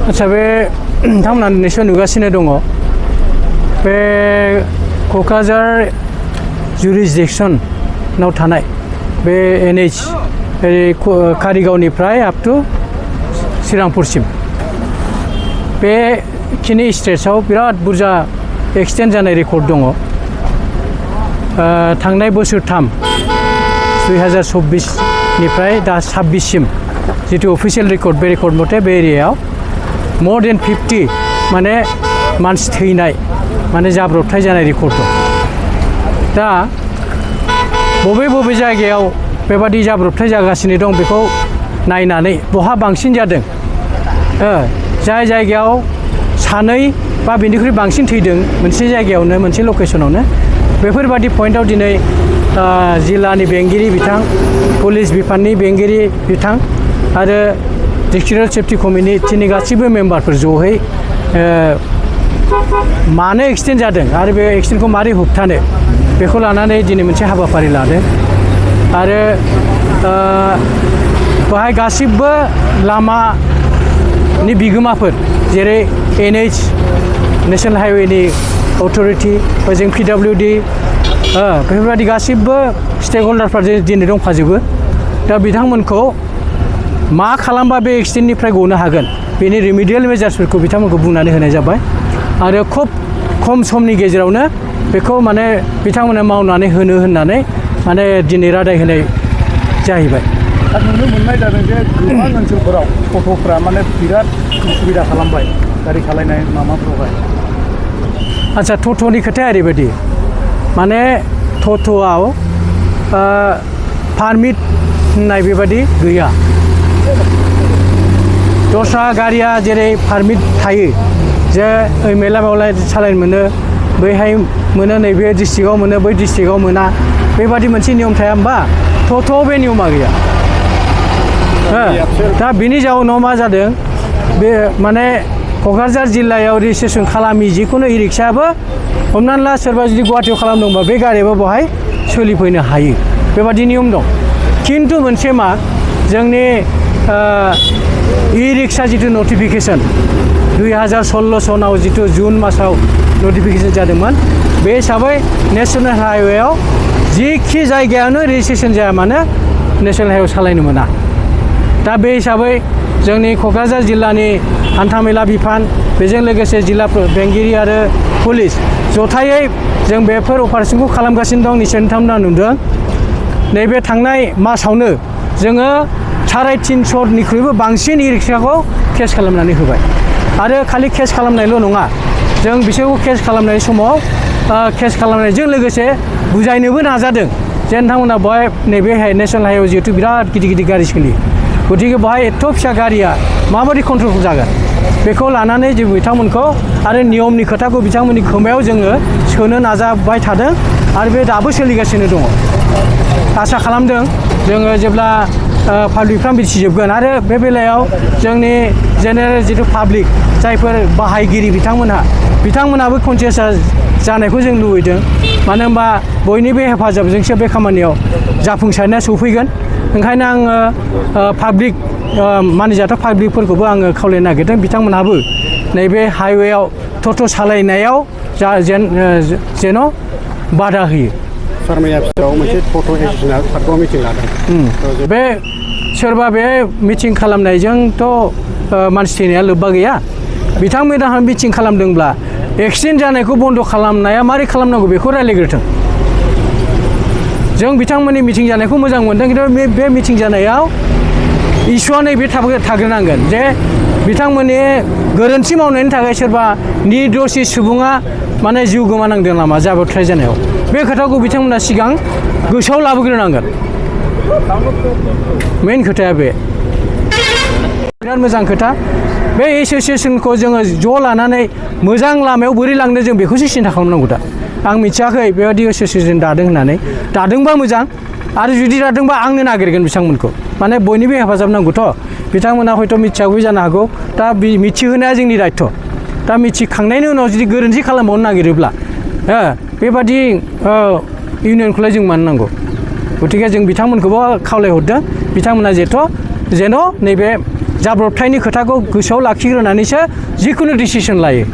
आच्छा बे नोंथांमोना निश्चय नुगासिनो दङ बे क'क्राझार जुरिसडिक्सनाव थानाय बे NH कारिगावनिफ्राय आप टु श्रीरामपुरसिम बेखिनि स्ट्रेचआव बिराद बुरजा एक्सटेन्ड जानाय रेकर्ड दङ थांनाय बोसोरथाम 2024 निफ्राय दा 26 सिम जितु अफिसियेल रेकर्ड बे रेकर्ड मथे बे एरियायाव more than 50 माने मानसि थैनाय माने जाब्रबथाय जानाय रेकर्ड दं दा बबे जायगायाव बेबादि जाब्रबथाय जागासिनो दं बेखौ नायनानै बहा बांसिन जादों जाय जायगायाव सानै बा बेनिख्रुइ बांसिन थैदों मोनसे जायगायावनो मोनसे लकेसनावनो बेफोरबादि पइन्टआव दिनै जिल्लानि बेंगिरि बिथां पुलिस बिफाननि बेंगिरि बिथां आरो डिस्ट्रिक्ट सेफ्टि कमिटिनि गासिबो मेम्बारफोर जयै मानो एक्सिडेन्ट जादों आरो बे एक्सिडेन्टखौ मारै होबथानो बेखौ लानानै दिनै मोनसे हाबाफारि लादों आरो बेहाय गासिबो लामानि बिगोमाफोर जेरै NH नेशनेल हाइवेनि अथरिटि ओजों PWD बेफोरबायदि गासिबो स्टेक हल्डारफ्रा दिनै दंफाजोबो दा बिथांमोनखौ मा खालामबा बे एक्सिडेन्टनिफ्राय गनो हागोन बेनि रिमिडियेल मेजार्सफोरखौ बिथांमोनखौ बुंनानै होनाय जाबाय आरो खुब खम समनि गेजेरावनो बेखौ माने बिथांमोना मावनानै होनो होननानै माने दिनै रादाय होनाय जाहैबाय नुनो मोननाय जादों जे गोबां ओनसोलफोराव ट'ट'फ्रा माने बिराद उसुबिदा खालामबाय गारि सालायनाय माबाफ्रावहाय आच्छा ट'ट'नि खोथाया ओरैबायदि माने ट'ट'आव पारमिट होननाय बेबादि गैया दस्रा गारिया जेरै पारमिट थायो जे ओइ मेला मेला सालायनो मोनो बैहाय मोनो नैबे डिस्ट्रिक्टआव मोनो बै डिस्ट्रिक्टआव मोना बेबादि मोनसे नियम थाया होमबा ट'ट'आव बे नियमा गैया दा बिनि जाउनाव मा जादों बे माने क'क्राझार जिल्लायाव रेजिस्ट्रेसन खालामि जिखुनु इ रिक्सायाबो हमनानै ला सोरबा जुदि गुवाहाटियाव खालामदोंबा बे गारियाबो बेवहाय सोलिफैनो हायो बेबादि नियम दं खिन्थु मोनसे मा जोंनि इ रिक्सा जितु नटिफिकेसन 2016 सनाव जितु जुन मासाव नटिफिकेसन जादोंमोन बे हिसाबै नेशनेल हाइवेआव जिखि जायगायावनो रेजिस्ट्रेसन जाया मानो नेशनेल हाइवे सालायनो मोना दा बे हिसाबै जोंनि क'क्राझार जिल्लानि हान्थामेला बिफान बेजों लोगोसे जिल्ला बेंगिरि आरो पुलिस जथायै जों बेफोर अपारेशनखौ खालामगासिनो दं निश्चय नोंथांमोना नुदों नैबे थांनाय मासावनो जोङो 350निख्रुइबो बांसिन इ रिक्साखौ केस खालामनानै होबाय आरो खालि केस खालामनायल' नङा जों बिसोरखौ केस खालामनाय समाव केस खालामनायजों लोगोसे बुजायनोबो नाजादों जे नोंथांमोना बेवहाय नैबे नेशनेल हाइवे जिहेतु बिराद गिदिर गारि सोलियो गतिके बेवहाय एथ' फिसा गारिया माबायदि कन्ट्रल जागोन बेखौ लानानै जों बिथांमोनखौ आरो नियमनि खोथाखौ बिथांमोननि खोमायाव जोङो सोनो नाजाबाय थादों आरो बे दाबो सोलिगासिनो दङ आसा खालामदों जोङो जेब्ला पाब्लिकफ्रा मिथिजोबगोन आरो बे बेलायाव जोंनि जेनेरेल जितु पाब्लिक जायफोर बाहायगिरि बिथांमोनाबो कनसियास जानायखौ जों लुबैदों मानो होनबा बयनिबो हेफाजाबजोंसो बे खामानियाव जाफुंसारनाया सौफैगोन ओंखायनो आङो पाब्लिक मानिजाथाव पाब्लिकफोरखौबो आङो खावलायनो नागिरदों बिथांमोनहाबो नैबे हाइवेआव ट'ट' सालायनायाव जेन' बादा होयो सारमैया फिसाव मोनसे ट'ट' एस'सियेसना सातगाव मिटिं लादों बे सोरबा बे मिटिं खालामनायजोंथ' मानसि थैनाया लोब्बा गैया बिथांमोनहा मिटिं खालामदोंब्ला एक्सिडेन्ट जानायखौ बन्द' खालामनाया मारै खालामनांगौ बेखौ रायज्लायग्रोथों जों बिथांमोननि मिटिं जानायखौ मोजां मोनदों खिन्थु बे मिटिं जानायाव इस्युआ नैबे थाग्रोनांगोन जे बिथांमोननि गोरोन्थि मावनायनि थाखाय सोरबा निर्दोषि सुबुङा माने जिउ गोमानांदों नामा जाब्रबथाय जानायाव बे खोथाखौ बिथांमोना सिगां गोसोआव लाबोग्रोनांगोन मेन खोथाया बे बिराद मोजां खोथा बे एसोसिएसनखौ जोङो ज' लानानै मोजां लामायाव बोरै लांनो जों बेखौसो सिन्था खालामनांगौ दा आं मिथियाखै बेबायदि एसोसिएसन दादों होननानै दादोंबा मोजां आरो जुदि दादोंबा आंनो नागिरगोन बिथांमोनखौ माने बयनिबो हेफाजाब नांगौथ' बिथांमोना हयथ' मिथियाखैबो जानो हागौ दा मिथिहोनाया जोंनि दायथ' दा मिथिखांनायनि उनाव जुदि गोरोन्थि खालामबावनो नागिरोब्ला बेबादि इउनियनखौलाय जों मानो नांगौ गतिके जों बिथांमोनखौबो खावलायहरदों बिथांमोना जेन' नैबे जाब्रबथायनि खोथाखौ गोसोआव लाखिग्रोनानैसो जिखुनु डिसिसन लायो